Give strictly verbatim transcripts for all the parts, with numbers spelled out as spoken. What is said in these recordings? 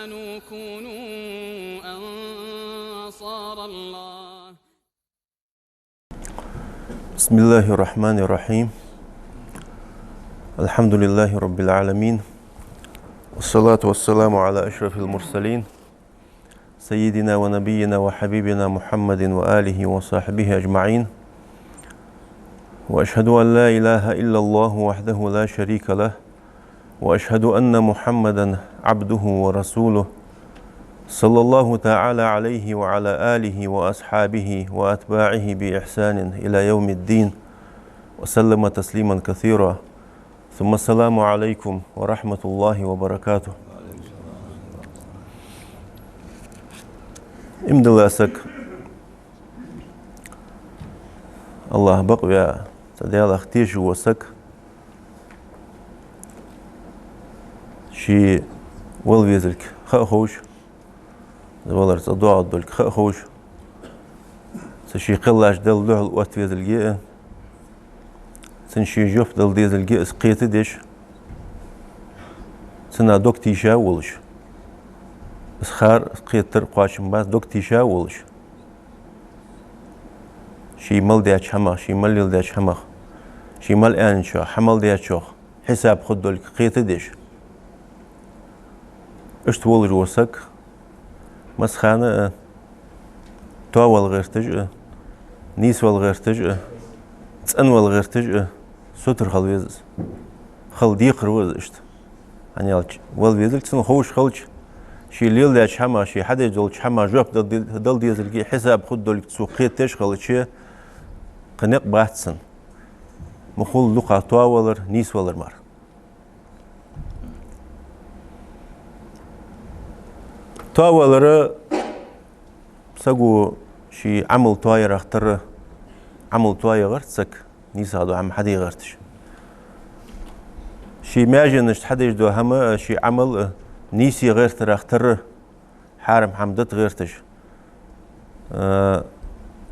آمنوا كونوا أنصار الله. بسم الله الرحمن الرحيم. الحمد لله رب العالمين. والصلاة والسلام على أشرف المرسلين سيدنا ونبينا وحبيبنا محمد وآله وصحبه أجمعين. وأشهد أن لا إله إلا الله وحده لا شريك له، وأشهد أن محمدا عبده ورسوله، صلى الله تعالى عليه وعلى آله وأصحابه وأتباعه بإحسان إلى يوم الدين، وسلم تسليما كثيرا. ثم السلام عليكم ورحمة الله وبركاته. Иман дилла саг, АллахӀ бакъвеш, цу Даьлах тешаш вола саг, ший вала везалга ха а ховш, из валар цӀадоагӀаргдолга ха а ховш, цу ший кхеллача Далла духьал отта везалга а, цунна ший жоп дала дезалга а из кхетадеш, цунна дог тийша а волаш, из хар, из кхетар кхоачам бац, дог тийша а волаш, ший мел даьча хӀамах, ший мел леладаьча хӀамах, ший мел аьнначох, хьа мел даьчох хьисап хургдолга кхетадеш, иштта волаш вола саг, массахана а тоавала гӀерташ а, нийсвала гӀерташ а, цӀенвала гӀерташ а, сутара хила веза из. Хила декхар ва из иштта. ХӀана аьлча, вала везалга цунна ховш хилча, ший леладаьча хӀамах, ший хьадеш долча хӀамах жоп дала де-, дала дезалга а, хьисап хургдолга цо кхетадеш хилча, кхы никъ бац цунна. Ма хулла дукха тоавалар, нийсвалар мара. Тоавалар саго ший Ӏамал тоаярах тара, Ӏамал тоае гӀерт саг, нийсагӀа дола хӀама хьаде гӀерташ. Ший маьженашта хьадеш дола хӀама, ший Ӏамал нийса гӀертарах тара, хьарам хӀама дита гӀерташ, э,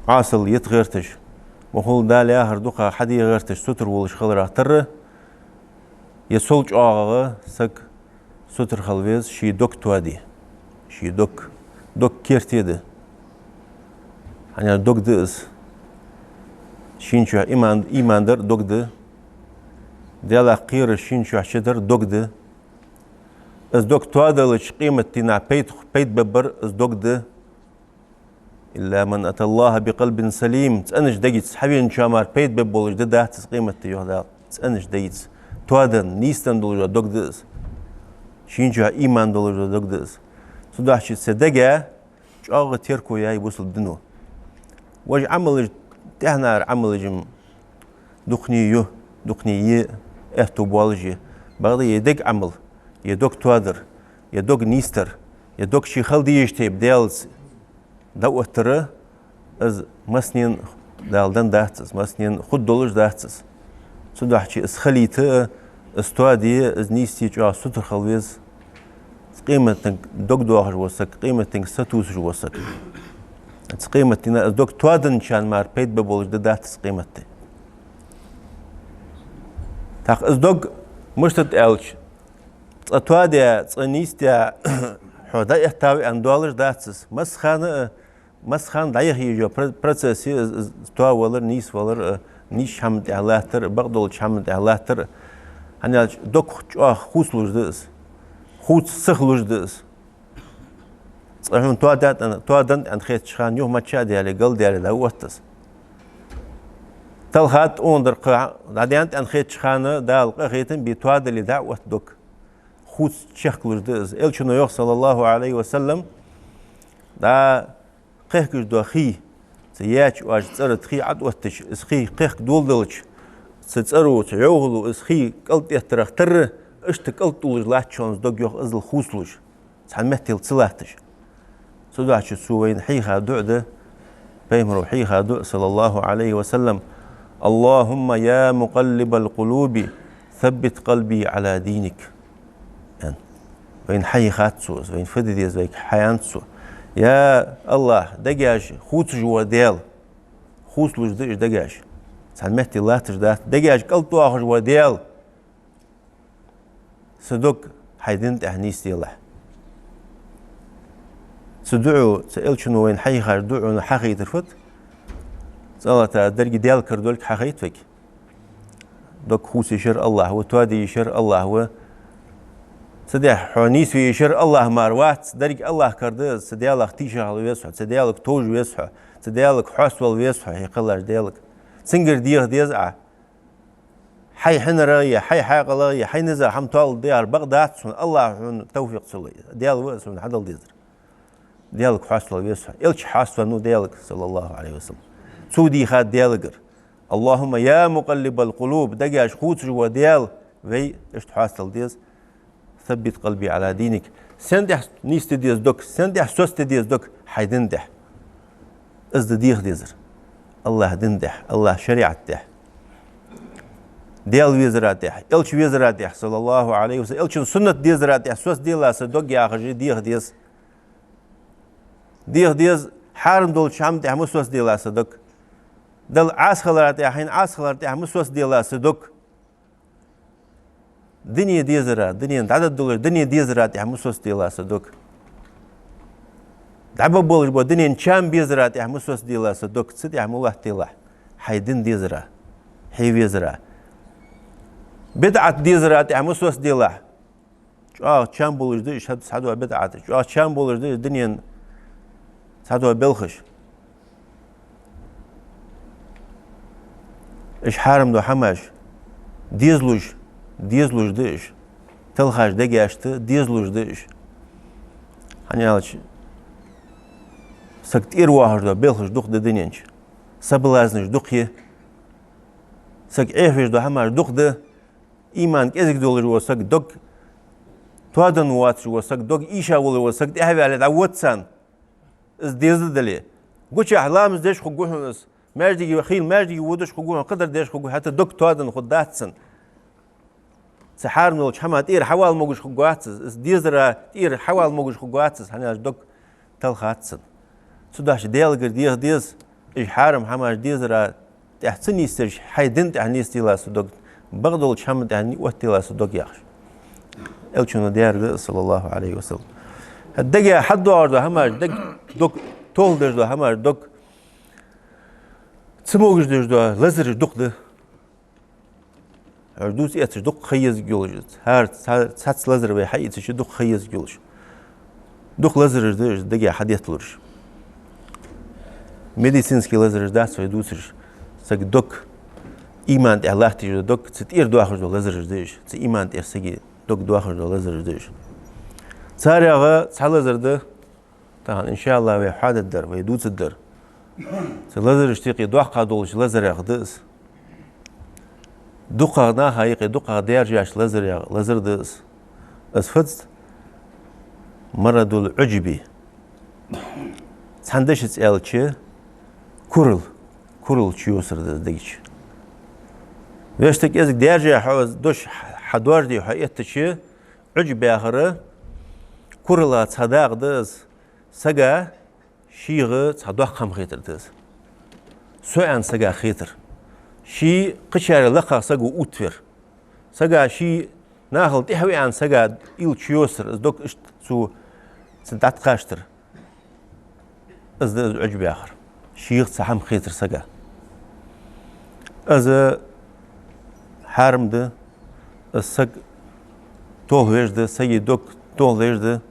Ӏасал йита гӀерташ, ма хулла Дала яхар дукха хьаде гӀерташ, сутара волаш хиларах тара, е сол чӀоагӀагӀа саг сутара хила веза ший дог тоаде. Ший дог. Дог керте да. ХӀана аьлча дог да из. Шийна чу иман, иман дар дог да. Даьлах кхерар шийна чу чу дар дог да. Из дог тоадалча къематдийнахьа пайда, пайда бергбар из дог да. إلا من أتى الله بقلب سليم. ЦӀенача дегаца хьавеначоа мара пайда бергболаш ди дац из къематди, йоах Дала. ЦӀенача дегаца. Тоаденна, нийсденна долаш дола дог да из. Шийна чу иман долаш дола дог да из. Цудухьа цу дега чӀоагӀа терко яьй бусалба дино. Важа Ӏамалаш, тӀехьанара Ӏамалаш-м дукха я, дукха я, аьттув болаш я. Бакъда е дега Ӏамал, е дог тоадар, е дог нийсдар, е дог ший хила дезача тайпара Даьлаца дӀаоттар, из массанена Дала денна дац из, массанена хургдолаш дац из. Цудухьа из хилийта, из тоаде, из нийсде чӀоагӀа сутара хила веза. Цу къематдийнахьа дог доахаш вола саг, къематдийнахьа сатувсаш вола саг. Цу къематдийнахьа из дог тоаденначарна мара пайда бергболаш ди дац из къематди. ТӀаккха из дог мишта да аьлча, цкъа тоадаь, цкъа нийсдаь, хьо дӀаэттав аьнна доалаш дац из. Массахана а, массахана дӀаяха езаш йола про-, процесс я из, из тоавалар, нийсвалар, э, нийсача хӀаман тӀа латтар, бакъдолча хӀаман тӀа латтар. ХӀана аьлча дог чӀоагӀа хувцалуш да из. Хувца ца хулаш да из. Цкъа хьона тоадаьд аьнна, тоаденнад аьнна хетача хана юха мачча а даьле, галдаьле дӀаотт из. Талхад тӀондар кхы дӀадаьннад аьнна хетача хана Дала къахетам бе тоадале дӀаотт дог. Хувца чехкалуш да из. Элчано йоах, صلى الله عليه وسلم, дӀа кхехкаш дола хий, цу яьча оаш цӀера тӀа хий ӀотӀаоттача, из хий кхехка доладелча, цу цӀеро, цу йӀовхало из хий кӀалтӀеттарах тара, иштта кӀалтӀалуш латт шоана из дог, йоах, иззал хувцалуш. Цхьан меттел ца латташ. Цудухьа цо вайна хьийха дуӀа да, пайхамаро хьийха дуӀа, صلى الله عليه وسلم: اللهم يا مقلب القلوب ثبت قلبي على دينك. Эн. Вайна хьийхад цо из, вайна фу де деза вайга хьаяьннад цо. Я АллахӀ, дегаш хувцаш вола Даьла, хувцалуш да уж дегаш. Цхьан меттел латташ дац. Дегаш кӀалтӀадоахаш вола Даьла, са дог хьай дина тӀа нийсделахь. Цу дуӀо, цу Элчано вайна хьахьийхача дуӀо хьахайтар фуд? ЦӀалата деррига Даьла кара долга хьахайт вайга. Дог хувцийшар АллахӀ ва, тоадийшар АллахӀ ва. Цудухьа хьо нийсве йиш яр АллахӀ мара вац, деррига АллахӀ кара да из, цу Даьлах тийша хила веза хьо, цу Даьлага товжа веза хьо, цу Даьлага хьоаставала веза хьо, хье кхеллача Даьлага. Цунгара деха деза Ӏа. Хьай хьинара е, хьай хьаькъала е, хьай низа хӀама тоалургда яхар бакъ дац хьона, АллахӀа хьона тавфикъ ца лой. Даьла ва из хьона хьадала дезар. Даьлага хьоаставала веза хьо. Элча хьоаставаьннав Даьлага, صلى الله عليه وسلم. Цо дийхад Даьлагара: «اللهم يا مقلب القلوب», дегаш хувцаш вола Даьла, вай иштта хьоастадала деза. «ثبت قلبي على دينك». Сен тӀехьа нийсде деза дог, сен тӀехьа соцаде деза дог? Хьай дина тӀехьа. Из да деха дезар. АллахӀа дина тӀехьа, АллахӀа шариӀата тӀехьа. Даьла везара тӀехьа, Элча везара тӀехьа, صلى الله عليه وسلم, Элчан суннат дезара тӀехьа соцаделахь са дог яхаш деха деза. Деха деза, хьарам долча хӀама тӀехьа ма соцаделахь са дог. Далла Ӏаса хилара тӀехьа, хьайна Ӏаса хилара тӀехьа ма соцаделахь са дог. Дуне дезара, дунен дӀадоалаш, дуне дезара тӀехьа ма соцаделахь са дог. ДӀаболабеш бола дунен чам безара тӀехьа ма соцаделахь са дог, цу тӀехьа ма латтаделахь, хьай дина дезара, хье везара. БидӀат дезара тӀехьа ма соцаделахь. ЧӀоагӀа чам болаш да уж, хӀанз цхьадола бидӀат, чӀоагӀа чам болаш да уж, дунен цхьадола белхаш. Уж хьарам дола хӀамаш дезалуш, дезалуш да уж. Талхаш дегашта дезалуш да уж. ХӀана аьлча, саг тӀера воахаш дола белхаш дукха да дунен чу. Соблазнаш дукха я. Саг Ӏехавеш дола хӀамаш дукха да. Иман кӀезига долаш вола саг, дог тоаденна воацаш вола саг, дог ийша волаш вола саг тӀехьаваьле дӀавода царна. Из деза дале. Гучахь ламаз деш хургва хьона из. Маьждиге, хийла маьждиге водаш хургва хьона, кхыдар деш хургва, хӀаьта дог тоаденна хургдац цун. Цу хьарам долча хӀаман тӀера хьавала могаш хургвац из. Из дезара тӀера хьавала могаш хургвац из, хӀана аьлча дог талхац цун. Цудухьа Даьлагара деха деза, уж хьарам хӀамаш дезара тӀехьа ца нийсдеш, хьай дина тӀехьа нийсделахь са дог, бакъдолча хӀаман тӀехьа ни-, оттаделахь са дог яхаш. Элчано даьр да, صلى الله عليه وسلم. Дега хьадоагӀаш дола хӀамаш, дег, дог толхадеш дола хӀамаш, дог ца могаш деш дола лазараш дукха да. Хьо дувца эцаш дукха ха езарг йолаш из. ХӀара ца-, цхьацца лазар вай хьаийцача дукха ха езарг йолаш. Дукха лазараш да уж дега хьадетталураш. Медицински лазараш дац вай дувцараш. Сага дог, иман тӀехьа латташ дола дог, цу тӀера доахаш дола лазараш да уж. Цу иман тӀера сага дог доахаш дола лазараш да уж. Царех цхьа лазар да, тахан, иншааллахӀ, вай хьоадергдар, вай дувцаргдар. Цу лазарашта юкъе доккха долча лазарех да из. ДукхагӀа наха юкъе дукхагӀа даьржа йоаца лазарех, лазар да из. Из фуд? مرض العجب. Цхьан дешаца аьлча, курал, курал чуйоацар да из дега чу. Вешта кӀезига даьржа хьо из дош хьа доаржаде хьо эттача, Ӏуджб яхар курала цхьа дакъа да из. Сага шийга цхьа доккха хӀама хетар да из. Со аьнна сага хетар. Ше кхычарех лакхагӀа саго уттавер. Сага ше нахал тӀехьа ва аьнна сага уйла чуйоацар, из дог иштта цо, цо дӀатӀакхачийтар. Из да из Ӏуджб яхар. Шийга цхьа хӀама хетар сага. Из хьарам да, из саг толхавеш да, сага дог толхадеш да,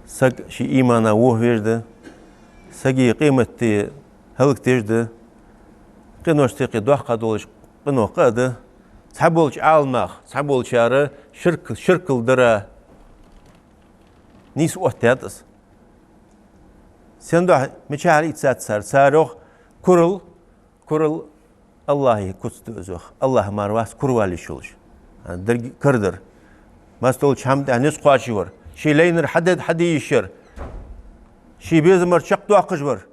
саг ший имана вохавеш да, сага къематди хӀалакдеш да, къиношта юкъе доккха долаш къинош къа а да. Цхьаболча Ӏаламнаха, цхьаболчар ширк, ширкал дара нийса оттадаьд из. Сен духьа, мичахьара ийцад цар? Цар йоах, курал, курал АллахӀа куц да из, йоах. АллахӀ мара вац кура вала йиш йолаш. Деррига кара дар. Массадолча хӀаман тӀа низ кхоачаш вар. Ший лайнар хьаде-, хьаде йиш яр. Ший безамар чакхдоаккхаш вар.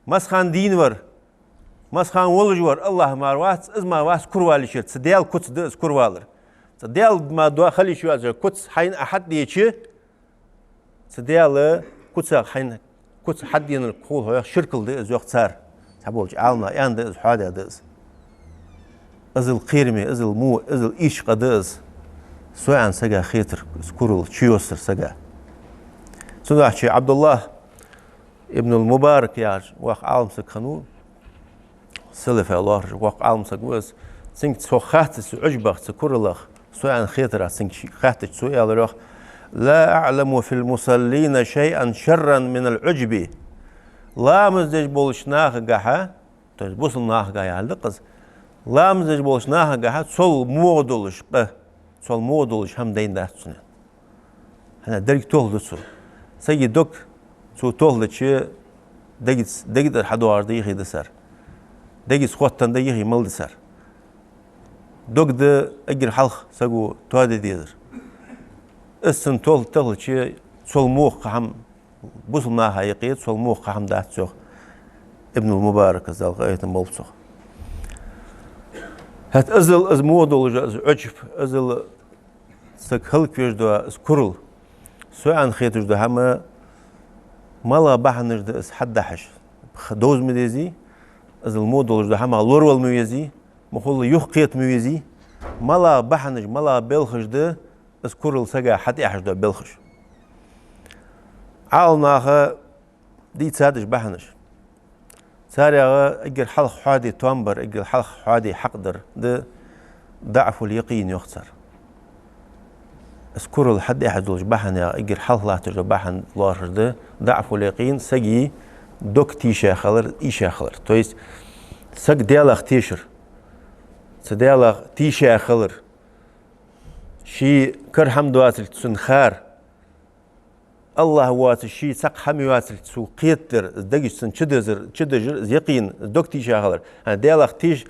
Массахана дийна вар. Массахана волаш вар. АллахӀ мара вац, из мара вац кура вала йиш яр. Цу Даьла куц да из кура валар. Цу Даьла мара до-, хила йиш йоацаш куц хьайна Ӏа хьатӀадеча, цу Даьла куцах хьайна куц хьатӀаденар хул хьох, ширкал да из, йоах цар. Цхьаболча Ӏаламнаха аьнна да из, хьоадаь да из. Иззал кхераме, иззал во, иззал ийрча къа да из. Со аьнна сага хетар, из курал чуйоацар сага. Цудухьа Ӏабдуллахь Ибнул Мубарак яхаш воккха Ӏалам саг хиннав, салафий лоархӀаш воккха Ӏалам саг ва из. Цунга цо хаьттача, цу Ӏужбах, цу куралах, со аьнна хетарах, цунга ший хаьттача, цо аьлар йоах: «لا أعلم في المصلين شيئا شرا من العجب». Ламаз деш болча нахагахьа, то есть бусалба нахагахьа яхилга да из, ламаз деш болча нахагахьа цул вогӀа долаш къа, цул вогӀа долаш хӀама дайна дац цунна. ХӀана, деррига толхаду цо. Сага дог цо толхадича, дегаца, дега тӀара хьадоагӀаш да юхе дисар. Дегаца хоттаденна да юхе мала дисар. Дог да эггара хьалха саго тоаде дезар. Из цунна тол-, толхадича, цул вогӀа кхы хӀама, бусалба наха юкъе цул вогӀа кхы хӀама дац, йоах Ибнул Мубарака, Дала къахетам болба цох. ХӀаьта иззал из вогӀа долаш да, из Ӏужб, иззал саг хӀалаквеш да из курал. Со аьнна хеташ да хӀама, малагӀа бахьанаш да из хьадахьаш. Х-, довза ма дезий, иззал вогӀа долаш да хӀама лоравала ма везий, мухула юхакхета ма везий, малагӀа бахьанаш, малагӀа белхаш да из курал сага хьатӀаэхьаш да белхаш. Ӏаламнаха дийцад уж бахьанаш. Царех эггара хьалха хьоаде тоам бар, эггара хьалха хьоаде хьакъ дар да ضعف اليقين, йоах цар. Из курал хьатӀаэхьаш долча бахьанех эггара хьалха латташ да бахьан лоархӀаш да ضعف اليقين, сага дог тийша хилар, ийша хилар. То есть саг Даьлах тешар, цу Даьлах тийша хилар, ший кара хӀама доацилга цунна хар, АллахӀ воацаш ший цхьаккха хӀама йоацилга цо кхетадар, из дегаш цунна чудозар, чудожар, из якъин, из дог тийша хилар. ХӀана, Даьлах теша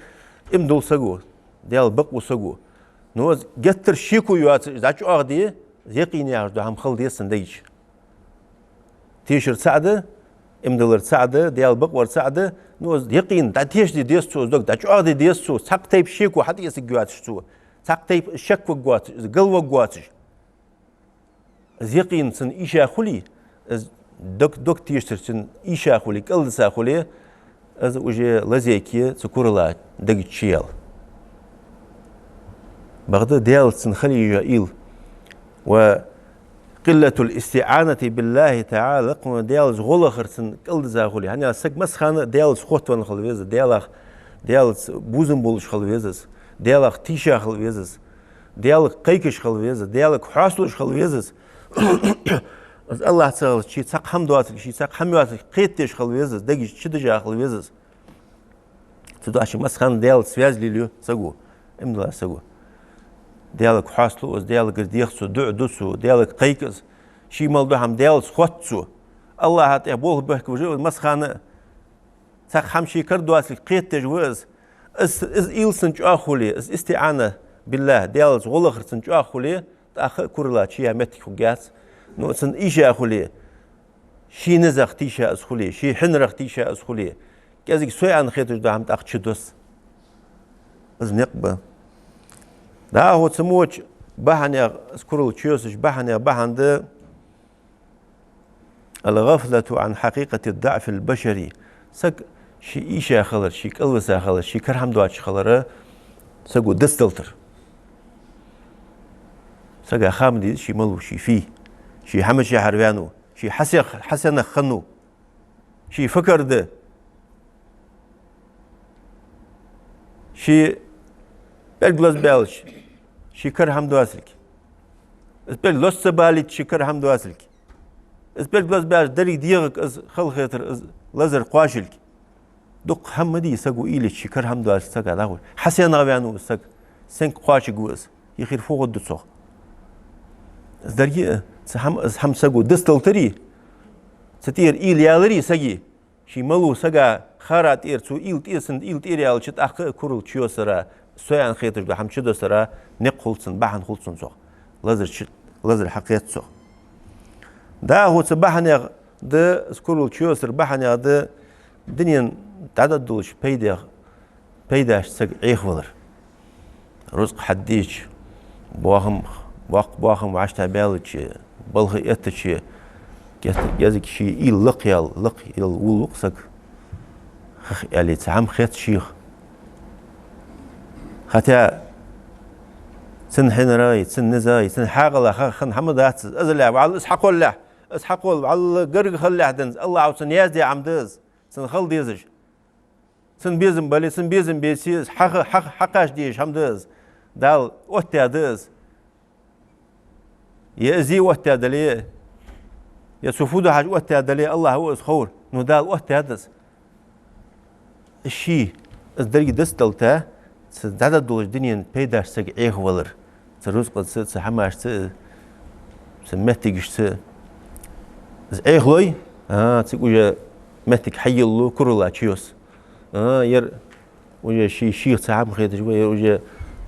иман дилла саг ва, Даьла бакъ ва саго. Но из геттара шеко йоацаш, из дӀачӀоагӀде, из якъин яхаш да хӀама хила деза цун дега чу. Тешар цаӀ да, иман диллар цаӀ да, Даьла бакъ вар цаӀ да, но из якъин дӀатешаде деза цо, из дог дӀачӀоагӀде деза цо, цхьаккха тайпа шеко хьатӀаэцаргйоацаш цо, цхьаккха тайпа шек варгвоацаш, из галваргвоацаш. Из якъин цунна ийша хуле, из дог, дог тешар цунна ийша хуле, кӀалдиса хуле, из уже лазийга цу курала дега чу чуяла. Бакъда Даьлаца цунна хила йиш йола уйла. وقلة الاستعانة بالله تعالى, лакхвенна Даьлаца гӀо лахар цунна кӀалдиса хуле. ХӀана аьлча саг массахана Даьлаца хоттавенна хила веза, Даьлах, Даьлаца бувзам болаш хила веза из, Даьлах тийша хила веза из. Даьлага кхайкаш хила веза из, Даьлага хьоасталуш хила веза из. Из АллахӀ ца хилча, ший цхьаккха хӀама доацилга, ший цхьаккха хӀама йоацилга кхетадеш хила веза из, дега чу чудожа хила веза из. Цудухьа массахана Даьлаца связь лелаю саго, иман дилла саго. Даьлага хьоасталу из, Даьлагара дех цо, дуӀа ду цо, Даьлага кхайк из. Ший мел дола хӀама Даьлаца хотт цо. АллахӀа тӀа болх бехк бажа из массахана а. Цхьаккха хӀама ший кара доацилга кхетадеш ва из. Из, из уйла цун чӀоагӀа хуле, из истиӀана биллахӀ, Даьлаца гӀо лахар цун чӀоагӀа хуле, тӀаккха а курала чуяха моттиг хургьяц. Но цунна ийша хуле, ший низах тийша из хуле, ший хьинарах тийша из хуле, кӀезига со аьнна хеташ дола хӀама тӀаккха чудоз. Из никъ ба. ДӀахо цу мо долча бахьанех, из курал чуйосача бахьанех бахьан да الغفلة عن حقيقة الضعف البشري. Саг ший ийша хилар, ший кӀалвиса хилар, ший кара хӀама доацаш хилар саго дицдалар. Сага ха ма деза ше мала ва, ше фу я, ше хьа мичахьара ваьннав, ше хьасех-, хьасенах хиннав, ше фу кара да, ше пӀелг лозабаьлча ший кара хӀама доацилга, из пӀелг лоза ца балийта ший кара хӀама доацилга, из пӀелг лозабаьлча деррига дегӀага из халахетар, из лазар кхоачилга. Дукха хӀама ма дий саго уйла йича ший кара хӀама доацилга сага дӀахо. Хьасенах ваьннав из саг, сенга кхоачаргва из, юхера фу хургда цох. Из деррига а, цу хӀама, из хӀама саго дицдаларе, цу тӀера уйла яларе сага, ше мала ва сага хара тӀера, цо уйла тӀера, цун уйла тӀера яьлча, тӀаккха а курал чуйосара, со аьнна хеташ дола хӀама чудоссара никъ хул цунна, бахьан хул цунна цох. Лазар чу-, лазар хьакхет цох. ДӀахо цу бахьанех да, из курал чуйосара бахьанех да дунен дӀадоаллача пайдех, пайдашца саг Ӏехавалар. Рузкъа хьадеча, боахам, боккха боахам вӀаштӀехьабаьлча, балха эттача, кӀезиг-, кӀезига ший уйла лакхъяла, лакхъяла вувл-кх саг. Хих аьле, цхьа хӀама хет шийх. Хотя цун хьинарах, цун низах, цун хьаькъалах ха-, хинна хӀама дац из. Азалехь, валлахӀи, из хьакхоллалехь, из хьакхолла вӀалла гарга хиллалехь денз, АллахӀа цунна яздаь хӀама да из, цунна хила дезаш. Цун безам бале, цун безам беце, из хьаха-, хьаха-, хьакхача дезаш хӀама да из. Дала оттадаьд из. Е из оттадаь дале, е цо фу ду хьажа оттадаь дале, АллахӀа ва из ховр. Ну, Дала оттадаьд из. Ше из деррига дицдалийта, цу дӀадоладеш долча дунен пайдаш саг Ӏехавалар. Цу рузкъаца, цу хӀамашца, цу моттигашца из Ӏехалой, а, цига уже моттиг хьайийллу, куралла чуйосс. А, ер уже ше, шийх цхьа хӀама хеташ ва, ер уже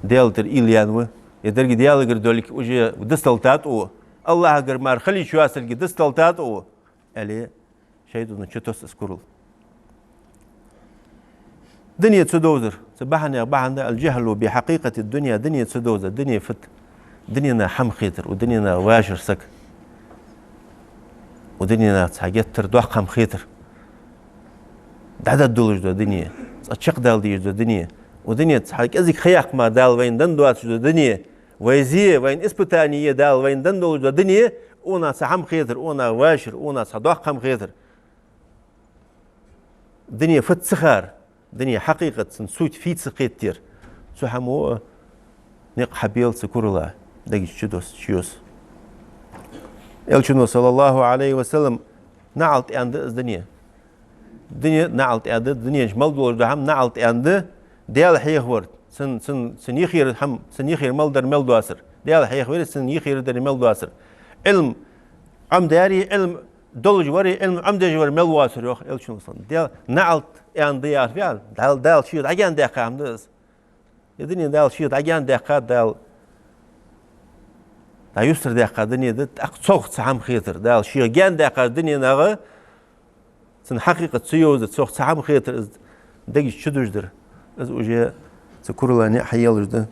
Даьла тӀара уйла яьнна ва, ер деррига Даьлагара долга уже дицдалийтад цо, АллахӀагара мара хила йиш йоацилга дицдалийтад цо, аьле, шайтӀано чутесс из курал. Дуне ца довзар, цу бахьанех бахьан да الجهل بحقيقة الدنيا, дуне ца довзар, дуне фуд, дуненах хӀама хетар, укх дуненах вашар саг. Укх дуненах цхьа геттара доккха хӀама хетар. ДӀадоладеш дола дуне, цкъа чакхдала дезаш дола дуне, укх дунен цхьа кӀезига ха яккха мара Дала вайна денна доацаш дола дуне, вай зе, вайна испытание е Дала вайна денна долаш дола дуне, укханах цхьа хӀама хетар, укханах вашар, укханах цхьа доккха хӀама хетар. Дуне фуд ца хар, дуне хьакъикъат, цун суть фуд ца кхетар. Цу хӀамо никъ хьабелар цу курала, дега чу йоссаш, чуйоссаш. Элчано, صلى الله عليه وسلم, наӀалт аьннад из дуне. Дуне наӀалт аьннад, дунен чу мел долаш дола хӀама наӀалт аьннад, Даьла хьехавар, цун, цун, цун юхера хӀама, цун юхера мел дар мел доацар. Даьла хьехавар, цун юхера дар мел доацар. Ӏилма Ӏомадаьр, Ӏилма долаш вар, Ӏилма Ӏомадеш вар мел воацар, йоах Элчано, صلى الله عليه وسلم. Даьла наӀалт аьннад яхар фу яхар, Дала, Дала шийга дӀагаьна даьккха хӀама да из. Ер дуне Дала шийга дӀагаьна даьккха, Дала дӀаюстара даьккха дуне да, тӀаккха цох цхьа хӀама хетар. Дала шийга гаьна даьккха дуненах цун хьакъикъат ца йовзар, цох цхьа хӀама хетар, из дега чу йоссаш дар. Из уже цу курала ниӀ хьаелаш да.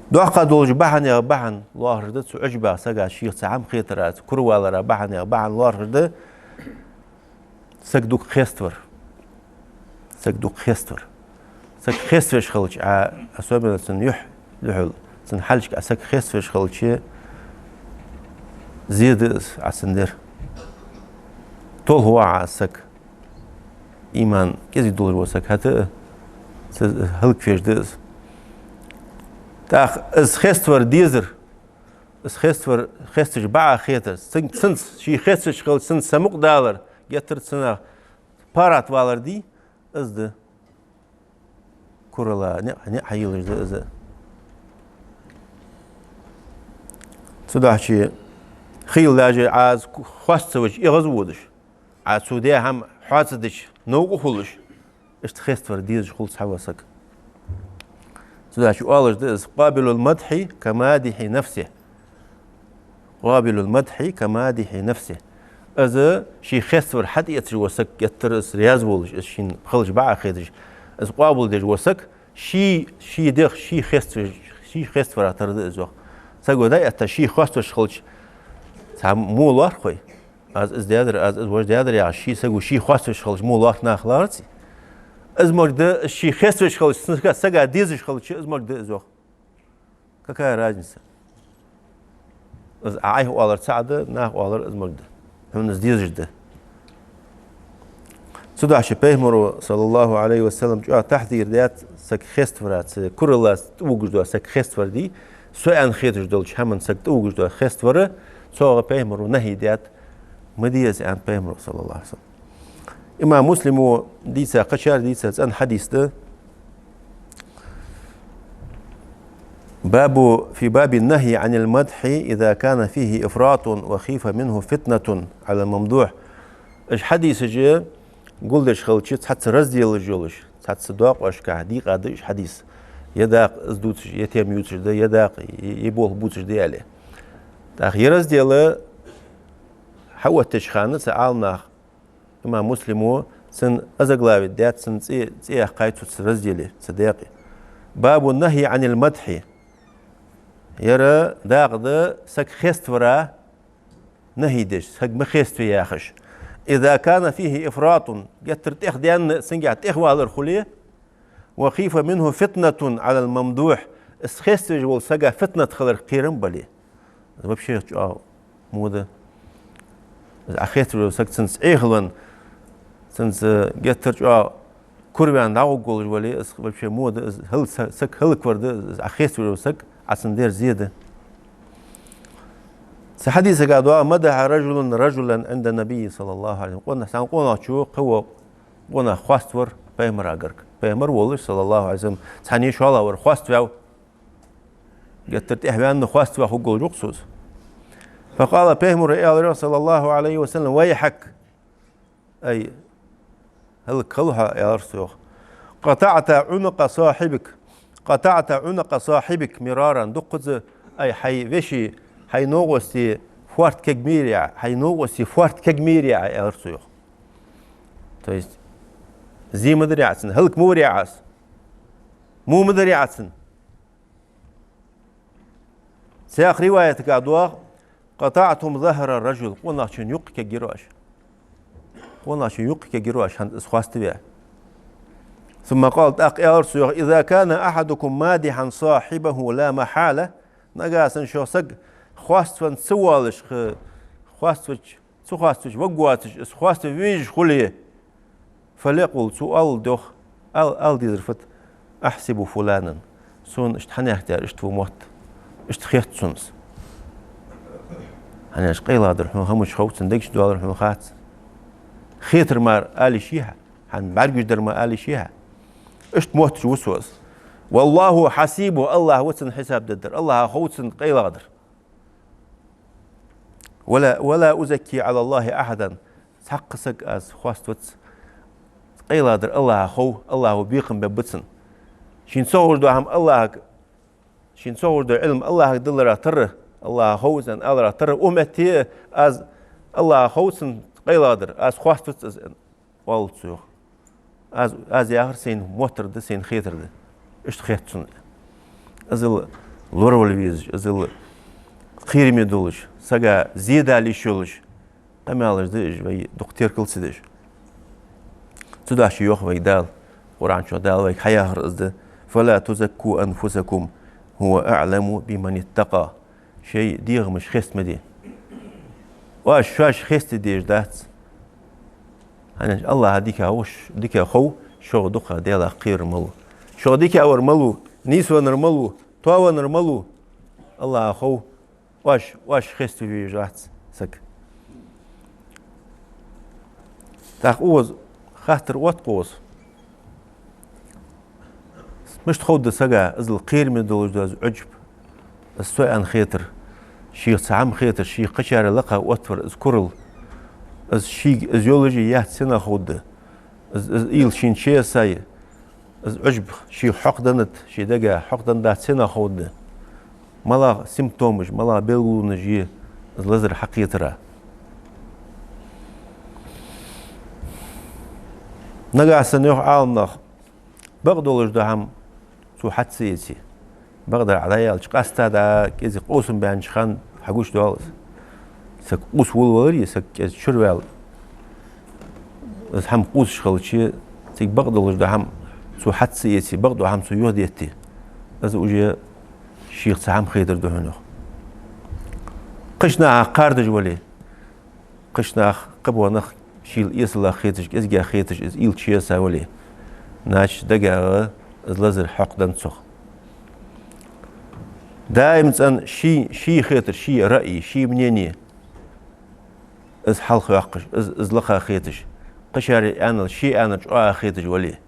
Доккха долча бахьанех бахьан лоархӀаш да цу Ӏуджба сага шийх цхьа хӀама хетара, цу куравалара бахьанех бахьан лоархӀаш да. Саг дукха хеставар. Саг дукха хеставар. Саг хеставеш хилча, Ӏа, особенно цун юхь духьал, цун хьалхашка Ӏа саг хеставеш хилча, зе да из Ӏа цун дар. ТолхагӀа Ӏа саг. Иман кӀезига долаш вола саг хӀаьта а, цу хӀалаквеш да из. ТӀаккха из хеставар дезар, из хеставар, хеставеш бакъахьа хетар, цун-, цунца, ше хеставеш хилча, цунца самукъадалар, геттара цунах паргӀатвалар дий, из да. Курала ниӀ, ниӀ хьаелаш да из. Цудухьа хила даже Ӏа из хоаставеш, эгӀазводаш, Ӏа цо даь хӀама хьоа ца дича, новкъа хулаш, иштта хеставар дезаш хул цхьавола саг. Цудухьа оалаш да из: قابل المدح كمادح نفسه. قابل المدح كمادح نفسه. Из ший хеставар хьатӀаэцаш вола саг, геттара из раьза волаш, из шийна хилча бакъахьа хеташ, из къоабалдеш вола саг, ший, ший дегӀ, ший хеставе-, ший хеставара тара да из, йоах. Саго дӀаэтта, ше хоаставеш хилча, цхьа мо лоархӀ вай? Аз из даьдар, аз из вож даьдар яхаш, ше саго ше хоаставеш хилча, мо лоархӀ наха ларций? Из мо да, ше хеставеш хилча, сага, сага дезаш хилча, из мо да из, йоах. Какая разница? Из Ӏа Ӏайха оалар цаӀ да, наха оалар из мо да. Хьона из дезаш да. Цудухьа Пайхамаро, صلى الله عليه وسلم, чӀоагӀа тахьзир даьд саг хеставара, цу курала тӀавугаш дола саг хеставар дий, со аьнна хеташ долча хӀаман саг тӀавугаш дола хеставар, цох Пайхамаро нахьи даьд, ма де из аьннад Пайхамаро, صلى الله عليه وسلم. Имам Муслимо дийца, кхычар дийца цӀена хьадис да. باب، في باب النهي عن المدح إذا كان فيه إفراط وخيف منه فتنة على الممدوح. Уж хьадисаш гулдеш хилча, цхьацца разделаш йолаш, цхьацца доакъошка дийкъа да уж хьадис. Е дакъа из дувцаш, е тема ювцаш да, е дакъа, е, е болх бувцаш да, аьле. ТӀаккха ер раздел хьаоттача хана цу Ӏаламнаха, имам Муслимо, цун озаглави даьд, цун цӀи, цӀи яьккхай цу, цу разделе, цу даькъе. باب النهي عن المدح. Ер дакъа да саг хеставара нахьи деш, саг ма хеставе яхаш. إذا كان فيه إفراط, геттара тӀех даьнна, цунгахь тӀехвалар хуле, وخيف منه فتنة على الممدوح, из хеставеш вола сага фитнат хилар кхерам бале. Из вообще чӀоагӀа во да. Из Ӏа хетавеш вола саг цунца Ӏехавенна, цунца геттара чӀоагӀа кура ваьнна дӀагӀоргволаш вале, из вообще во да, из хӀал-, са-, саг хӀалаквар да, из Ӏа хетавеш вола саг, Ӏа цунна дер зе да. Цу хьадисага доагӀа: «مدح رجل رجلا عند النبي صلى الله عليه وسلم». Къона-, цхьан къонахчо кхывола къонах хоаставир пайхамара гарга. Пайхамар волаш, صلى الله عليه وسلم, цхьанне шоллагӀвар хоаставаьв. Геттара тӀехьаваьнна хоаставаь хургволаш ва-кх цо из. فقال, пайхамара аьлар, صلى الله عليه وسلم: «ويحك». Ай, хӀалакхилва хьо, аьлар цо, йоах. «قطعت عنق صاحبك، قطعت عنق صاحبك مرارا». Дуккхаза, ай, хьай веший, хьай новкъостий фоарт кагмийрий Ӏа, хьай новкъостий фоарт кагмийрий Ӏа, аьлар цо, йоах. То есть, зе ма дарий Ӏа цунна, хӀалак ма варий Ӏа из. Во ма дарий Ӏа цунна. Цхьаькха риваятага доагӀа: «قطعتم ظهر الرجل». Къонахчун юкъ кагйир оаш. Къонахчун юкъ кагйир оаш, хӀанз из хоаставаь. ثم قال, тӀаккха аьлар цо, йоах: «إذا كان أحدكم مادحا صاحبه لا محالة». Нагахьа санна шух саг хоаставенна ца воалаш, ха-, хоаставач-, ца хоаставач варгвоацаш, из хоаставе везаш хуле, «فليقل», цо оалалда, йоах, ала, ала дезар фуд: «أحسب فلانا». Сона иштта хьанехтар, иштта ва мотт, иштта хет сона из. ХӀана аьлча къайлагӀдар хьона хӀама чу хов, цун дег чу доаллар хьона хац. Хетар мара ала йиш я хьа, хьона бӀаргагуш дар мара ала йиш я хьа. Иштта мотташ ва со из. «والله حسيبه», АллахӀ ва цун хьисаб дергдар, АллахӀа хов цун къайлагӀдар. «ولا، ولا أزكي على الله أحدا». Цхьаккха саг аз хоаставац. КъайлагӀдар АллахӀа хов, АллахӀа бекхам бергба цунна. Шийна ца ховш дола хӀама АллахӀага, шийна ца ховш дола Ӏилма АллахӀага далара тара, АллахӀа хов из аьнна алара тара, укх метте аз, АллахӀа хов цун къайлагӀдар, аз хоаставац из аьнна, оалалда цо, йоах. Аз, аз яхар сайна моттар да, сайна хетар да. Иштта хет сона. Из лоравала везаш, из кхераме долаш, сага зе дала йиш йолаш къамаьлаш да уж, вай дукха теркал ца деш. Цудухьа йоах вайга Дала, Къуръан чу Дала вайга хьаяхар из да: «فلا تزكوا أنفسكم هو أعلم بمن اتقى». Шоай дегӀамаш хеста ма де. Оаш шоаш хеста дезаш дац. ХӀана аьлча АллахӀа дика хов, дика хов, шух дукха Даьлах кхерар малув. Шух дика вар малув, нийсвеннар малув, тоавеннар малув, АллахӀа хов. Оаш, оаш хеставе везаш вац саг. ТӀаккха укхаза хаттар отт укхаза. Мишта ховргда сага, из кхераме долаш дола из Ӏуджб, из со аьнна хетар, шийх цхьа хӀама хетар, шийх кхычарех лакха оттавар из курал, из шийга, из йолаш а яц, сенах ховргда? Из, из уйла шийна чуяссай, из Ӏуджб шийх хьокхадаьннад, ший дега хьокхадаьннадац, сенах ховргда? МалагӀа симптомаш, малагӀа белгалонаш я из лазар хьакхетара? Нагахьа санна, йоах Ӏаламнаха, бакъдолаш дола хӀама цо хьа ца эце. Бакъдар Ӏа дӀаяьлча, къаьстта дӀа кӀезига къовсам баьннача хана хьагуш доал из. Саг къувса вале а, саг кӀезига чура ваьлча, из хӀама къувсаш хилча, цига бакъдолаш дола хӀама цо хьа ца эце, бакъдола хӀама цо юхадетте, из уже шийх цхьа хӀама хетар да хьона, йоах. Кхыча нахах кхардаш вале, кхыча нах, кхыбола нах шийла эсала хеташ, кӀезига хеташ, из уйла чуяссай вале, значит, дагагӀа из лазар хьокхадаьннад цох. Даим цӀена ший, ший хетар, ший раъй, ший мнени, из хьалхайоаккхаш, из, из лакха хеташ, кхычарел аьннар ший аьннар чӀоагӀа хеташ вале,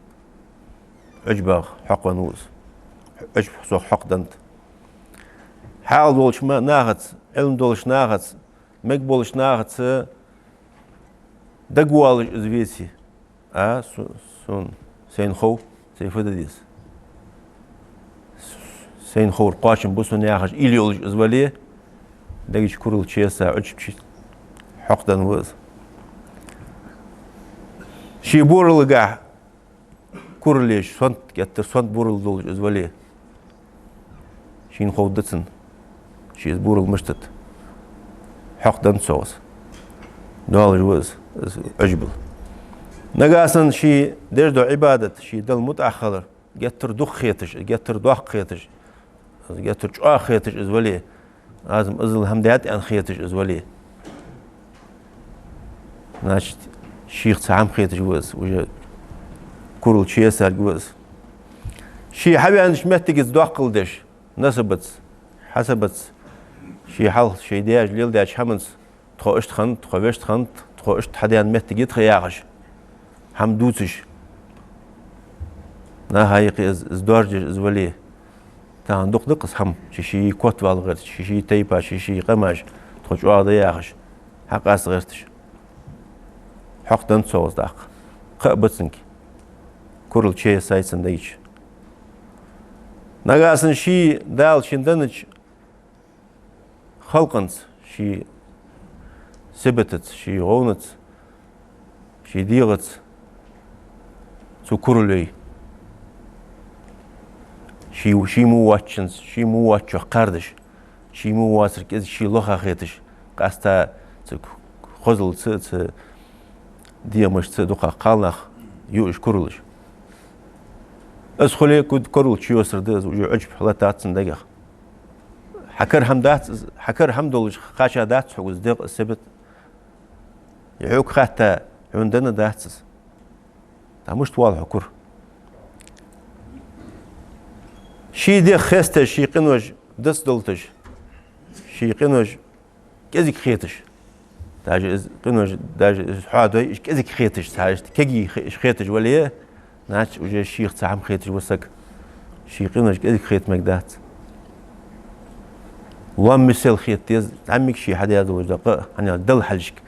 Ӏуджбах хьокхавенна ва из. Ӏуджб цох хьокхадаьннад. Хьаькъал долча ма-, нахаца, Ӏилма долча нахаца, мегаш болча нахаца дагавоалаш из веце, а, со-, сона, сайна хов, сай фу де деза. Сайна ховр кхоачам ба сона яхаш уйла йолаш из вале, дега чу курал чуяссай, Ӏуджб чу хьокхадаьнна ва из. Ший буралгахь курал еш, сонта, геттара сонта бурал долаш из вале, шийна ховргда цунна, ший из бурал мишта да. Хьокхадаьннад цох из. Доалаш ва из, из Ӏуджбал. Нагахьа санна ший деш дола Ӏибадат, ший Далла мутӀахьа хилар геттара дукха хеташ, геттара доккха хеташ, геттара чӀоагӀа хеташ из вале, Аз-м иззал хӀама даьд аьнна хеташ из вале, значит, шийх цхьа хӀама хеташ ва из, уже курал чуессарг ва из. Ше хьаваьннача моттигаца доаккхал деш, насабаца, хьасабаца, ший хьалха ший даьша леладаьча хӀаманца, тхо иштта хиннад, тхо вешта хиннад, тхо иштта хьадаьнна моттиг я тха яхаш, хӀама дувцаш, наха юкъе из, из доаржадеш из вале, тахан дукха да-кх из хӀама, ший-ший котвала гӀерташ, ший-ший тайпаш, ший-ший къамаш тхо чӀоагӀа да яхаш, хьакъаста гӀерташ. Хьокхадаьннад цо из тӀаккха. Кхы а ба цунга. Курал чуессай цун дайча. Нагахь санна ше Дала шийна деннача халкъаца, ший сибатаца, ший гӀовнаца, ший дегӀаца цу курале, ше, ше мо воацачунца, ше мо воацачох кхардаш, ше мо воацар кӀезига ше лоха хеташ, къаьстта цу хозалца, цу дегӀамашца дукхагӀа кхалнах юаш куралаш. Из хуле, курал чуйоссар да из, уже Ӏаьржа латтац цун дегах. Хьа кара хӀама дац из, хьа кара хӀама долаш кхаьчадац хьога из дегӀ, из сибат. Е хьога хаьтта, хьона денна дац из. ТӀаккха мишта воал хьо кура? Ший дегӀ хесташ, ший къинош дицдалийташ, ший къинош кӀезига хеташ. Даже из къинош, даже из хьоадой, уж кӀезига хеташ, цхьа иштта кегий хе-, уж хеташ вале, значит, уже шийх цхьа хӀама хеташ ва саг. Ший къинош кӀезига хета мегаргдац. Лоам мисел хета деза, зӀамига ше хьадаь долаш дола къа, хӀана аьлча Далла хьалхашка.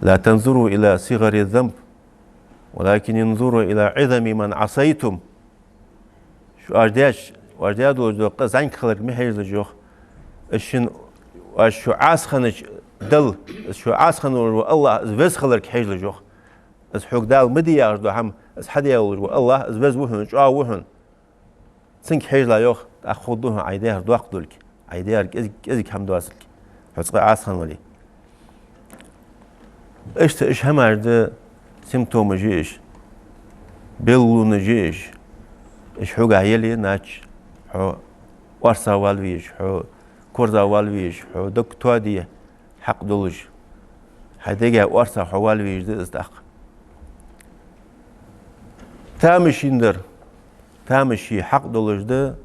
لا تنظروا إلى صغر الذنب، ولكن انظروا إلى عظم من عصيتم. Шо оаш деш, оаш даь долаш дола къа зӀамига хиларга ма хьежалаш, йоах. Из шун, оаш шо Ӏаса хиннача Далла, из шо Ӏаса хинна волаш вола АллахӀ, из веза хиларга хьежалаш, йоах. Из хьога Дала ма де яхаш дола хӀама, из хьадаь волаш вола АллахӀ, из веза ва хьона, чӀоагӀа ва хьона. Цунга хьежалахь, йоах, тӀаккха хургда хьона Ӏа даьр доаккхалург, Ӏа даьр кӀезига, кӀезига хӀама доацалург, хьо цкъа Ӏаса хинна вале. Иштта уж хӀамаш да, симптомаш я уж, белгалонаш я уж. Уж хьогахьа яле, значит, хьо орцагӀвала везаш, хьо корзагӀвала везаш, хьо дог тоаде хьакъ долаш, хьай дега орцагӀа хьо вала везаш да из тӀаккха. Тамашийна дар, тамашийна хьакъ долаш да,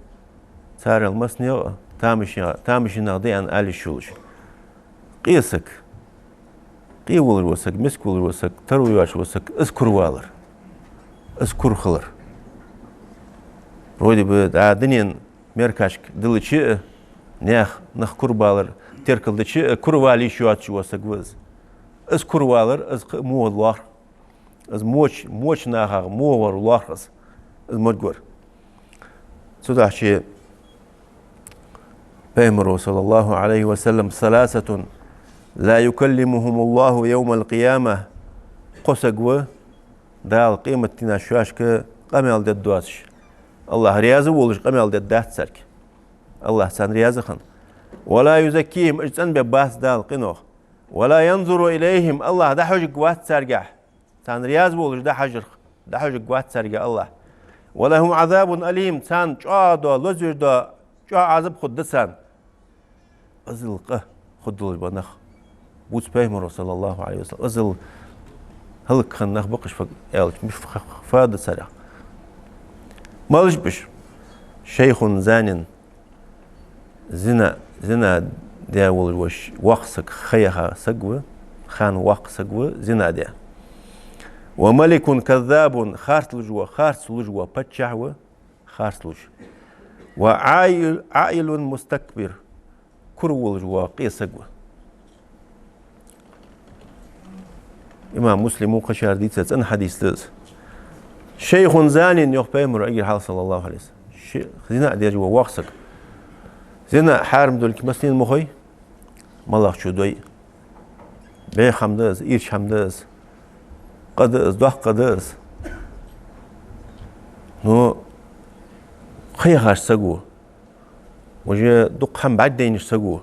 царел массанех а тамашийна, тамашийна нах да аьнна ала йиш йолаш. Къе саг, къе волаш вола саг, миска волаш вола саг, таро йоацаш вола саг, из кура валар, из кура хилар. Вроде бы, дӀа дунен меркашка диллача а, наьха, нах кура балар теркалдича а, кура вала йиш йоацаш вола саг ва из. Из кура валар, из кхы а муха лоархӀ, из моча, моча нахах муха вар лоархӀ из, из моргвар. Цудухьа Пайхамара, صلى الله عليه وسلم: ثلاثة لا يكلمهم الله يوم القيامة. Кхо саг ва, Дала къематдийнахьа шоашка къамаьл дергдоацаш. АллахӀ раьза волаш къамаьл дергдац царга. АллахӀ царна раьза хинна. ولا يزكيهم, уж цӀенбергбац Дала къинойх. ولا ينظر إليهم, АллахӀ дӀахьожаргвац царгахьа. Царна раьза волаш дӀахьажарх-, дӀахьожаргвац царга АллахӀ. ولهم عذاب أليم, царна чӀоагӀа дола, лозавеш дола, чӀоагӀа Ӏазап хургда царна. Иззал къа хургдолаш бола нах. Бувц Пайхамара, صلى الله عليه وسلم. Иззал хӀалакхинна нах ба-кх уж, фаг-, аьлча, мишта фа-, фа да царех. Малаш ба уж? شيخ زان, зина, зина даь волаш вола воккха саг, ха яха саг ва, ханна воккха саг ва, зина даь. وملك كذاب, харц луш вола, харц луш вола паччахь ва, харц луш. وعائل مستكبر, кура волаш вола къе саг ва. Имам Муслима, кхычар дийца цӀена хьадис да из. شيخ زان, йоах Пайхамара эггара хьалха, صلى الله عليه وسلم. Ши-, зина деш вола воккха саг. Зина хьарам долга массанена ма хой, малагӀчо дой. Беха хӀама да из, ийрча хӀама да из, къа да из, доккха къа да из. Но ха яхаш саг ва. Уже дукха хӀама бӀаргадайнаш саг ва.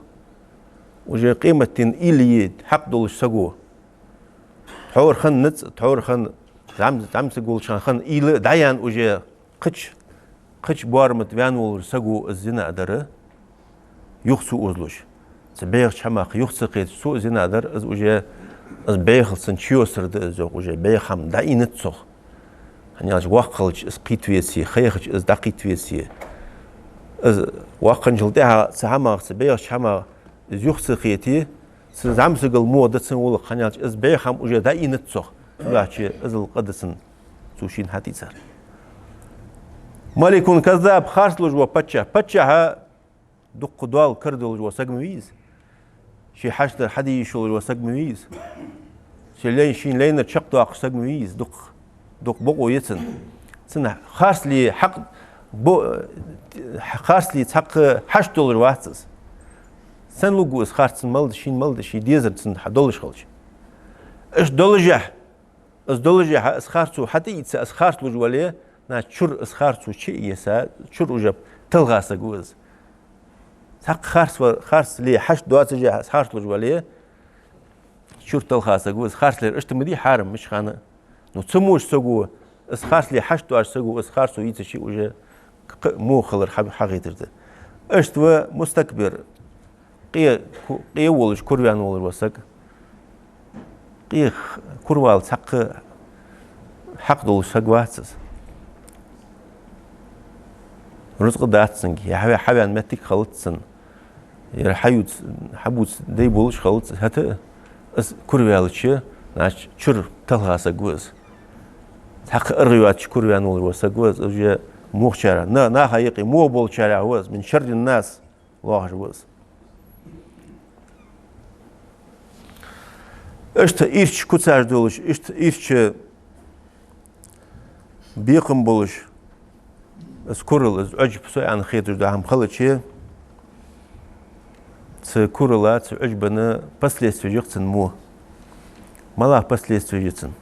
Уже къематдийнахьа уйла е хьакъ долаш саг ва. Тхьовра хинна ницкъ, тхьовра хинна зӀам-, зӀамсаг волча хана хинна уйла дӀаяьнна, уже кхыча, кхыча боарам тӀа ваьнна волаш саг ва из зина дар. юха ца озалуш, цу бӀехача хӀамах юха ца кхеташ, цо из йина дар, из уже, из бӀехал санна чуйоссар да из, йоах, уже бӀеха хӀама дӀаийнац цох. ХӀана аьлча воккха хилча из кхийтта веце, ха яхача из дӀакхийтта веце. Из воккха хинначул тӀехьагӀа цу хӀамах, цу бӀехача хӀамах из юха ца кхете, цу зӀамсагал во да цун гӀулакх, хӀана аьлча из бӀеха хӀама уже дӀаийнац цох. Цудухьа иззал къа да цун, цо шийна хьатӀаийцар. Маликун каззаб, харц луш вола паччахь. Паччахьа дукха дола кара долаш вола саг ма вий из. Ший хьаштар хьаде йиш йолаш вола саг ма вий из. Ший лай, шийна лайнар чакхдоаккхаш саг ма вий из. Дукха, дукха бокъо я цун. Цун харцле хьакъ бо-, харцле цхьаккха хьашт долаш вац из. Сенна лургва из харц, цун мел да, шийна мел да, ший дезар цун хьадолаш хилча. Иштта долашехь, из долашехь, из харцо хьатӀаийца, из харц луш вале, значит, чура из харцо чу а йиса, чура уже талха саг ва из. Цхьаккха харц ва-, харцле хьашт доацашехь, из харц луш вале, чура талха саг ва из. Харцлера иштта ма дий хьарам мича хана. Ну, цу муш саго, из харцле хьашт доацаш саго, из харцо йийцача уже кхы а во хилар хьа-, хьахеташ да. Иштта ва мустакбир. Къе-, ку-, къе волаш, кура ваьнна волаш вола саг. Къе х-, кура вала цхьаккха хьакъ долаш саг вац из. Рузкъа дац цунга, е хьаве-, хьаваьнна моттиг хилац цунна. Яр хьаюц-, хьабувца дай болаш хилац из. ХӀаьта а из кура ваьлча, значит, чура талха саг ва из. Цхьаккха аргӀа йоацаш кура ваьнна волаш вола саг ва из, уже мохчарех, на-, наха юкъе во болчарех ва из, мин шаррин нас. ЛоархӀаш ва из. Иштта ийрча куцаш долаш, иштта ийрча бекхам болаш, из курал, из Ӏуджб со аьнна хеташ дола хӀама хилча, цу курала, цу Ӏуджбана последствеш я-кх цун во. МалагӀа последствеш я цун?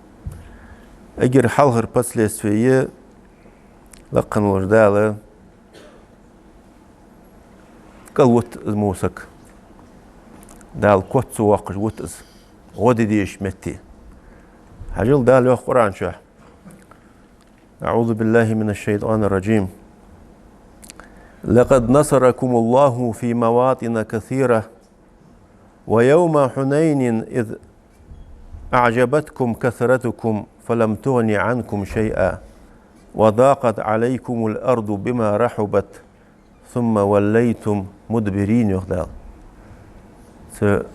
Эггара хьалхара последстве я, лакха волча Дала кӀалвут из во саг. Дала котца воаккхаш вут из гӀо де дезача метте. Хьажал, Дала йоах Къуръан чу: أعوذ بالله من الشيطان الرجيم. لقد نصركم الله في مواطن كثيرة ويوم حنين إذ أعجبتكم كثرتكم فلم تغن عنكم شيئا وضاقت عليكم الأرض بما رحبت ثم وليتم مدبرين, йоах Дала. Цу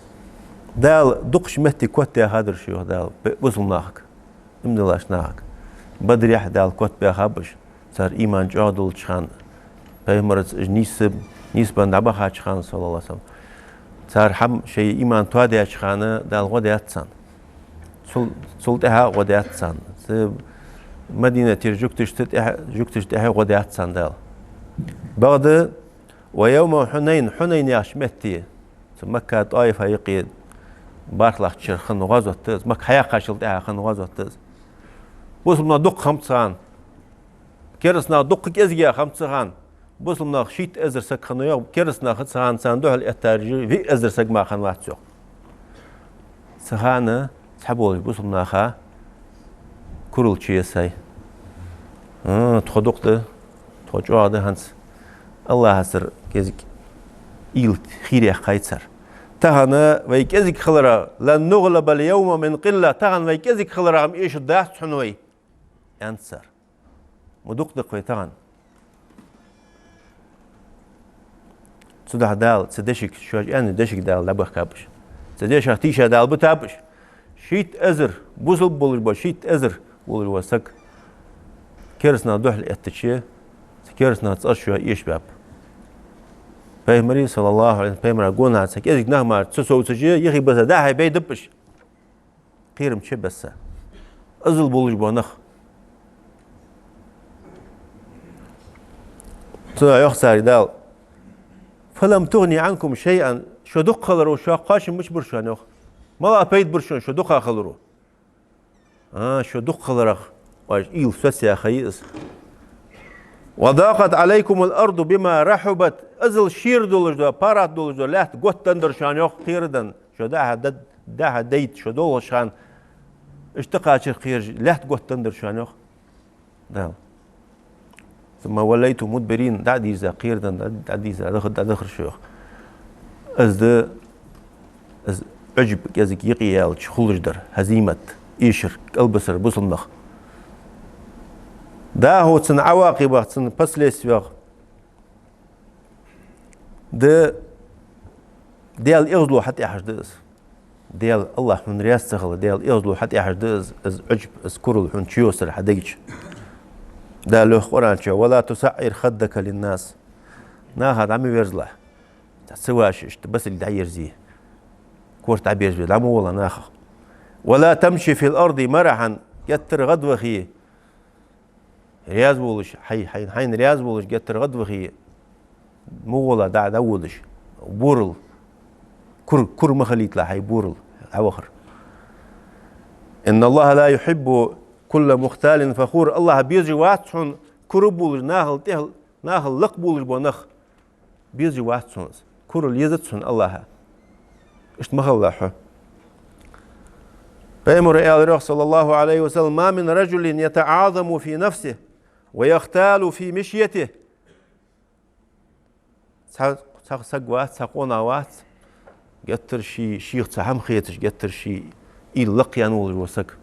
Дала дукхача метте котдаьхад уж, йоах Дала, бе-, бусалба нахага, иман диллача нахага. Бадрехь Дала котбаьхаб уж, цар иман чӀоагӀа долча хана, пайхамарца уж нийса, нийсбенна дӀабахача хана, саллаллахӀу Ӏалайхи ва саллам. Цар хӀама, шоай иман тоадаьча хана Дала гӀо даьд царна. Цул, цул тӀехьа гӀо даьд царна. Цу Мадинатера жугташта тӀехьа, жугташта тӀехьа гӀо даьд царна Дала. Бакъда, ويوم حنين, Хьунайн яхача метте, цу Макка, ТӀоифа юкъе бархӀлагӀча шера хинна гӀазот да из, Макка хьаяьккхачул тӀехьа хинна гӀазот да из. Бусалба нах дукха хиннаб цу хана. Кераста нах дукха кӀезигагӀа хиннаб цу хана. Бусалба нах шийтта эзар саг хиннав, йоах, кераста нах цу хана царна духьал эттараш виъ эзар саг мара хиннавац, йоах. Цу хана цхьаболча бусалба наха курал чуессай. А, тхо дукха да, тхо чӀоагӀа да хӀанз. АллахӀацара кӀезига уйла хийра яьккхай цар. Тахан вай кӀезига хиларах, لن نغلب اليوم من قلة, тахан вай кӀезига хиларах-м эшаргдац хьона вай, аьннад цар. Ма дукха да-кх вай тахан. Цудухьа Дала цу дешага, шоаш аьннача дешага Дала дӀабахкаб уж. Цу дешах тийша Дала битаб уж. Шийтта эзар, бусалба болаш бола шийтта эзар волаш вола саг кераста наха духьал эттача, цу кераста наха цӀераш шоаш эшабаьб. Пайхамара, саллаллахӀу Ӏалайхи, пайхамара гонахьа цхьа кӀезига нах мара ца совцача, юхе бизза дӀа-хьа байдаб уж. Кхерам чу бесса. Иззал болаш бола нах. Цудухьа йоах царга Дала: فلم تغن عنكم شيئا, шо дукха хиларо шоах кхоачам мича бир шоана, йоах. МалагӀа пайда бир шоана шо дукха хиларо? А, шо дукха хиларах оаш уйла соцаяь ха я из. وضاقت عليكم الأرض بما رحبت. Иззал шера долаш дола, паргӀата долаш дола лаьтта готта деннадар шоана, йоах, кхераденна. Шо дӀа-хьа да-, дӀа-хьа дайта, шо долхаш хана, иштта кхачар кхераш, лаьтта готта деннадар шоана, йоах Дала. ثم وليتم مدبرين, дӀа а дийрза, кхераденна, дӀа-, дӀа а дийрза, дӀадахар, дӀадахар шо, йоах. Из да, из Ӏуджб кӀезига юкъеяьлча хулаш дар, хӀазимат, эшар, кӀалбисар бусалба нах. ДӀахо цун Ӏавакъибах, цун последствех да, Даьла эгӀазло хьатӀехьажа да из. Даьла, АллахӀ хьона раьза ца хилар, Даьла эгӀазло хьатӀехьажа да из, из Ӏуджб, из курал хьона чуйоссар хьа дегача. Дала йоах Къуръан чу: «ولا تصعر خدك للناس». Наха дӀа ма верзалахь. Ца ваша иштта басилг дӀаерзе. Корта дӀаберзабе, дӀа ма воалахь нахах. «ولا تمش في الأرض مرحا», геттара гӀадвахе, раьза волаш, хьай, хьай, хьайна раьза волаш, геттара гӀадвахе, ма воалахь дӀа, дӀаводаш. Бурал. Кур, кур ма хилийталахь хьай бурал, дӀавахар. «إن الله لا يحب كل مختال فخور». АллахӀ безаш вац хьона кура болаш, нахал тӀехьа, нахал лакха болаш бола нах. Безаш вац хьона из. Курал езац хьона АллахӀа. Иштта ма хилалахь хьо. Пайхамара аьлар йоах, صلى الله عليه وسلم: «ما من رجل يتعاظم في نفسه ويختال في مشيته». Цхьа, цхьа саг вац, цхьа къонах вац, геттара ший, шийх цхьа хӀама хеташ, геттара ший уйла лакхъяьнна волаш вола саг.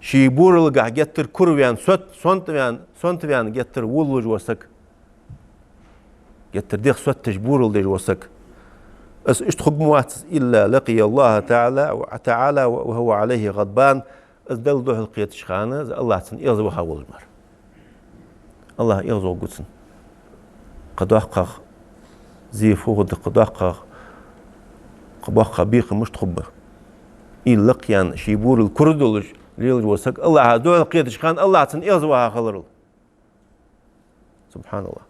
Ший буралгахь геттара кура ваьнна, сот-, сонта ваьнна, сонта ваьнна, геттара волалуш вола саг. Геттара дегӀ сотташ, бурал деш вола саг. Из иштта хург ма вац из: «إلا لقي الله تعالى، تعالى وهو عليه غضبان». Из Далла духьалкхетача хана, из АллахӀ цунна эгӀазваха волаш мара. АллахӀ эгӀазвахаргва цунна. Кхы доккхагӀа зе фу хургда, кхы доккхагӀа, кхы боккхагӀа бекхам мишта хургба. Уйла лакхъяьнна, ший бурал кура долаш лелаш вола саг АллахӀа духьалкхетача хана, АллахӀ цунна эгӀазваха хиларал. СубхьаналлахӀ.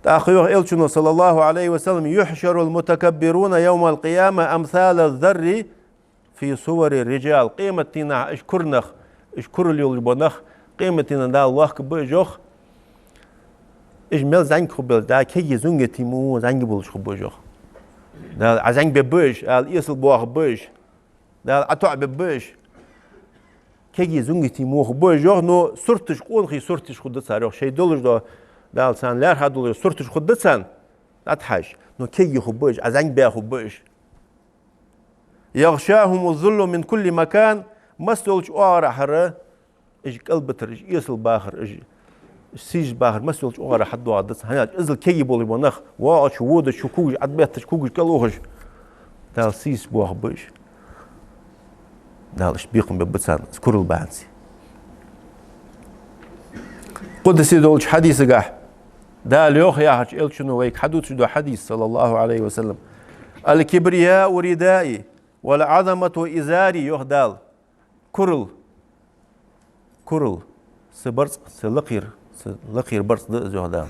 ТӀаккха йоах Элчано, صلى الله عليه وسلم: «يحشر المتكبرون يوم القيامة أمثال الذر في صور الرجال». Къематдийнахьа уж кура нах, уж курал йолаш бола нах, къематдийнахьа Дала лохкаргба уж, йоах. Уж мел зӀамига хургбелча, Дала кегий зунгати мо зӀамига болаш хургба уж, йоах. Дала Ӏа зӀамига бергба уж, ала эсала боахаргба уж. Дала Ӏа тоӀабергба уж. Кегий зунгати мо хургба уж, йоах, но сурташ, къонахий сурташ хургда цар, йоах, шоай долаш дола, Дала царна лаьрхӀа долаш дола сурташ хургда царна, дӀатӀахьажа, но кегий хургба уж, Ӏа зӀамига баь хургба уж. «يغشاهم الذل من كل مكان», массайолча оагӀорахьара уж кӀалбитар, уж эсала бахар, уж сийсаз бахар массайолча оагӀорахьа хьадоагӀаргда царна. ХӀана аьлча иззал кегий болаш бола нах, воагӀача, водача когаш, Ӏобеттача когаш кӀалухаш, Дала сийсаз боахаргба уж. Дала иштта бекхам бергба царна, из курал бахьанца. Къудси долча хьадисагахь Дала йоах яхача, Элчано вайга хьадувцаш дола хьадис, صلى الله عليه وسلم: «الكبرياء ردائي والعظمة إزاري», йоах Дала. Курал, курал са барзкъ, са лакхера, са лакхера барзкъ да из, йоах Дала.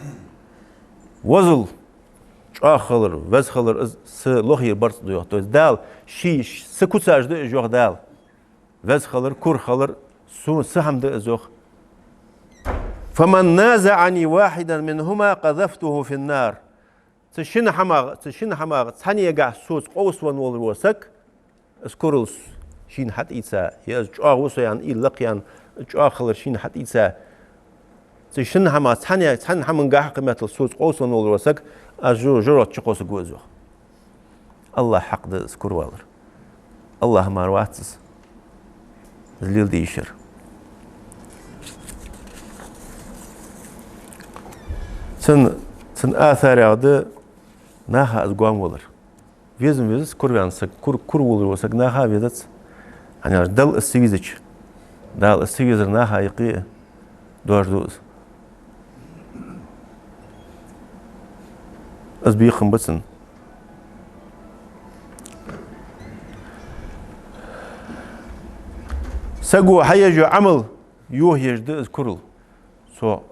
Возал, чӀоагӀа хилар, веза хилар, из са лохера барзкъ да, йоах. То есть Дала ший, са куцаш да уж, йоах Дала. Веза хилар, кура хилар, са, са хӀама да из, йоах. «فمن نازعني واحدا منهما قذفته في النار». Цу шин хӀамах, цу шин хӀамах цхьаннегахь соца къовсавенна волаш вола саг, из курал шийна хьатӀаийца, е из чӀоагӀа ва со аьнна, уйла лакхъяьнна, чӀоагӀа хилар шийна хьатӀаийца, цу шин хӀамах цхьанне-, цхьан хӀамангахь кхы меттел соца къовсавенна волаш вола саг, аз жу-, жожагӀате чукхоссаргва из, йоах. АллахӀа хьакъ да из кура валар. АллахӀа мара вац из, из леладе йиш яр. Цун, цун асарех да наха из гоама валар. Веза ма везац кура ваьнна саг, кур-, кура волаш вола саг наха везац. ХӀана аьлча Далла из ца везача, Дала из ца везар наха юкъе доаржаду из. Из бекхам ба цунна. Саго хьаеш йола Ӏамал йохаеш да из курал. Цо,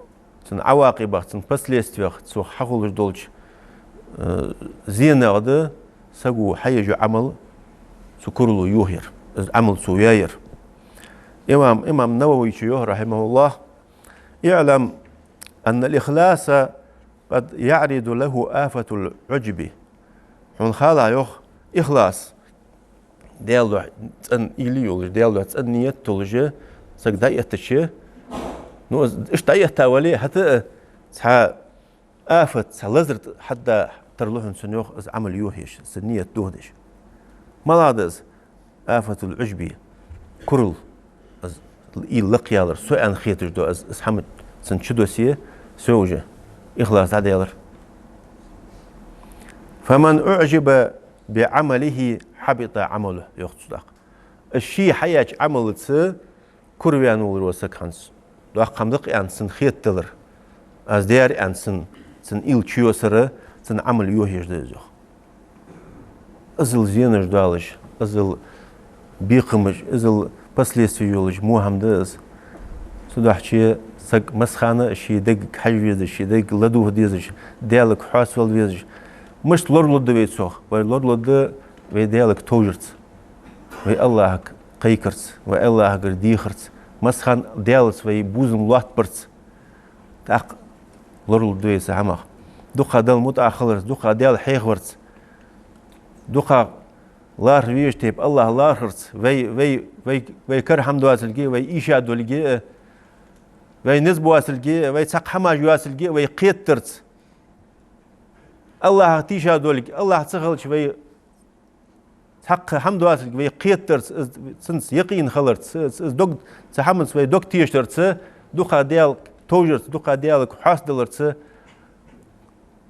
цун Ӏавакъибах, цун последствех, цох хьахулаш долча, э, зенах да саго хьаеш йола Ӏамал цу курало йохаяр, из Ӏамал цо яьяр. Имам, имам Нававийс йоах, رحمه الله: «اعلم أن الإخلاص قد يعرض له آفة العجب». Хьона хала, йоах, ихлас, Даьла духьа цӀена уйла йолаш, Даьла духьа цӀена нийят долаш саг дӀаэттача, ну, из иштта дӀаэтта вале, хӀаьта а цхьа афат, цхьа лазар хьада-, Тарлу хьона цунна, йоах, из Ӏамал йохаеш, цун ният дохадеш. МалагӀа да из? آفة العجب, курал, из уйла лакхъялар, со аьнна хеташ да из, из хӀама цун чудоссае, всё уже, ихлас дӀадаьлар. فمن أعجب بعمله حبط عمله, йоах цо тӀаккха. Из ший хьаяьча Ӏамалца кура ваьнна волаш вола саг хӀанз, доккха хӀама да-кх аьнна цунна хетадалар, аз даьр аьнна цун, цун уйла чуйоссар, цун Ӏамал йохаеш да из, йоах. Иззал зенаш доалаш, иззал бекхамаш, иззал последстви йолаш во хӀама да из? Цудухьа саг массахана ший дега хьажа везаш, ший дега ладувгӀа дезаш, Даьлага хьоаставала везаш. Мишта лоралургда вай цох? Вай лоралургда вай Даьлага товжарца, вай АллахӀага кхайкарца, вай АллахӀагара дехарца, массахана Даьлаца вай бувзам лоаттабарца. ТӀаккха лоралургда вай цу хӀамах. Дукха Далла мутӀахьа хиларца, дукха Даьла хьехаварца, дукха лархӀа везача тайпара АллахӀ лархӀарца, вай, вай, вай, вай кара хӀама доацилга, вай эша долга, вай низ боацилга, вай цхьаккха хӀамаш йоацилга вай кхетадарца. АллахӀах тийша долга, АллахӀ ца хилча вай цхьаккха хӀама доацилга вай кхетадарца, из, цунца якъин хиларца, из, из дог, цу хӀаманца вай дог тешарца, дукха Даьлага товжарца, дукха Даьлага хьоастадаларца,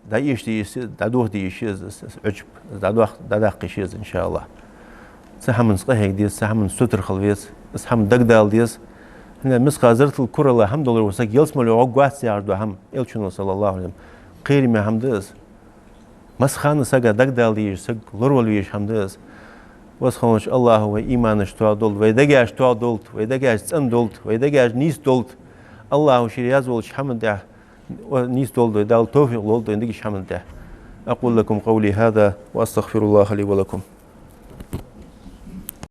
дӀаэшде йиш я, дӀадохаде йиш я из, из, из Ӏуджб, из дӀадох-, дӀадаккха йиш я из, иншааллахӀ. Цу хӀаманца къахьега деза, цу хӀаманца сутара хила веза, из хӀама дагадала деза. ХӀана, мискъал зарратал курала хӀама долаш вола саг ялсмале гӀоргвац яхаш дола хӀама, Элчано, صلى الله عليه وسلم, кхераме хӀама да из. Массахана сага дагадала дезаш, саг лоравала везаш хӀама да из. Веза хиннача АллахӀо вай иманаш тоадолда, вай дегаш тоадолда, вай дегаш цӀендолда, вай дегаш нийсдолда. АллахӀо шийра язволча хӀаман тӀа нийсдолда вай, Дала товфикъ лолда вайна дегаш хӀаман тӀа. أقول لكم قولي هذا وأستغفر الله لي ولكم.